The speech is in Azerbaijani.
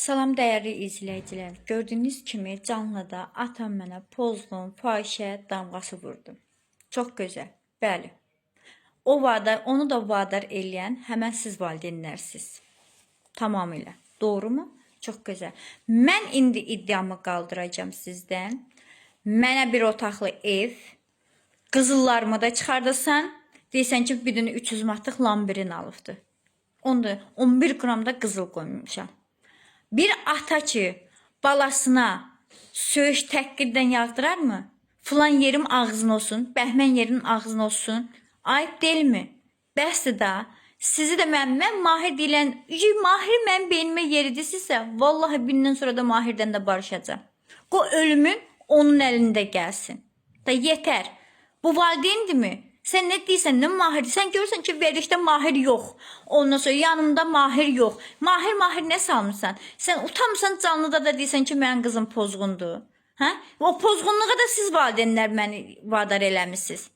Salam dəyərli izləyicilər. Gördüyünüz kimi canlıda atam mənə pozğun, fahişə damğası vurdu. Çox gözəl. Bəli. O vadar, onu da vadar eləyən həmən siz valideynlərsiz. Tamamilə. Doğrumu? Çox gözəl. Mən indi iddiamı qaldıracağam sizdən. Mənə bir otaqlı ev, qızıllarımı da çıxardasan. Deyirsən ki, bir dənə 300 manatlıq lambirin alıbdı. Onu da 11 qram da qızıl qoymuşam. Bir ata ki balasına söyüş təhqirdən yağdırarmı? Filan yerim ağzın olsun, bəhmən yerin ağzın olsun. Ayıb deyilmi? Bəsdir da. Sizi də mən Mahir deyilən, Mahir mənim beynimə yeridisinizsə, vallahi bindən sonra da Mahirdən də barışacağam. Qoy ölümün onun əlində gəlsin. Da yetər. Bu valideyndirmi? Sən nə deyirsən, nə Mahir? Sən görürsən ki, verilişdə Mahir yox. Ondan sonra yanımda Mahir yox. Mahir Mahir nə salmısan? Sən utanmısan canlıda da deyirsən ki, mənim qızım pozğundur. Hə? O pozğunluğa da siz valideynlər məni vadar eləmisiniz.